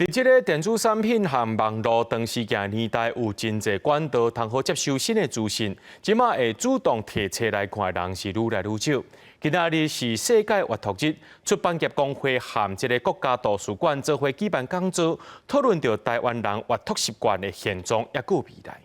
佇這个電子產品和網路長時間年代，有真濟管道通好接收新的資訊。這馬會主動提冊來看的人是愈來愈少。今仔日是世界閱讀日，出版業公會和這个國家圖書館做伙舉辦講座，討論著台灣人閱讀習慣的現狀，抑閣未來。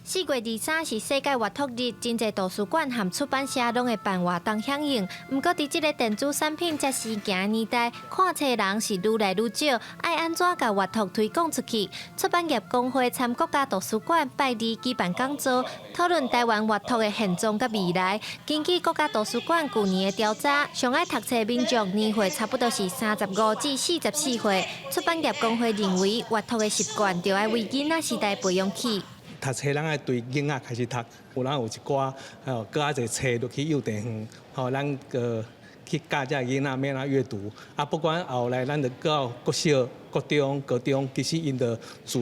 4月23是世界閱讀日，真濟圖書館和出版社攏會辦活動響應。毋過，佇這个電子產品遮時行的年代，看冊人是愈來愈少，愛按怎共閱讀推廣出去？出版業公會參國家圖書館拜二舉辦講座，討論台灣閱讀的現狀佮未來。根據國家圖書館舊年的調查，上愛讀冊民眾年歲差不多是35至44歲。出版業公會認為，閱讀的習慣著愛為囡仔時代培養起。讀冊咱愛對囡仔開始讀，有人有一寡吼，閣較濟冊落去幼稚園，吼，咱閣去教這囡仔欲按怎閱讀。啊，不管後來咱就到國小、國中、高中，其實𪜶就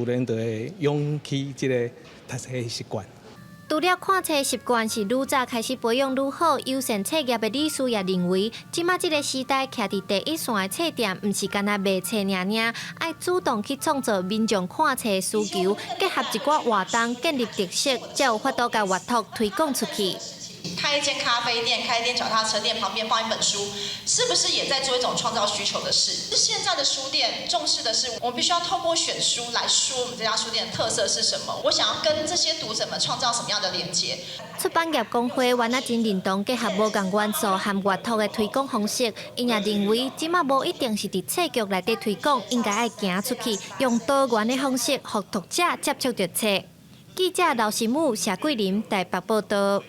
自然就會養起這个讀冊的習慣。除了看冊習慣是愈早開始培養愈好，友善冊業的理事也認為，這馬這个時代，徛佇第一線的冊店，毋是干焦賣冊爾爾，愛主動去創造民眾看冊的需求，結合一寡活動，建立特色，才有法度共閱讀推廣出去。開一間咖啡店，開一間腳踏車店，旁邊放一本書，是不是也在做一種創造需求的事？現在的書店重視的是，我們必須要透過選書來說我們這家書店的特色是什麼。我想要跟這些讀者們創造什麼樣的連接？出版業公會原來真認同結合無仝元素和閱讀的推廣方式，𪜶也認為，這馬無一定是佇冊局內底推廣，應該愛行出去，用多元的方式，予讀者接觸著冊。記者劉新武、謝桂林台北報道。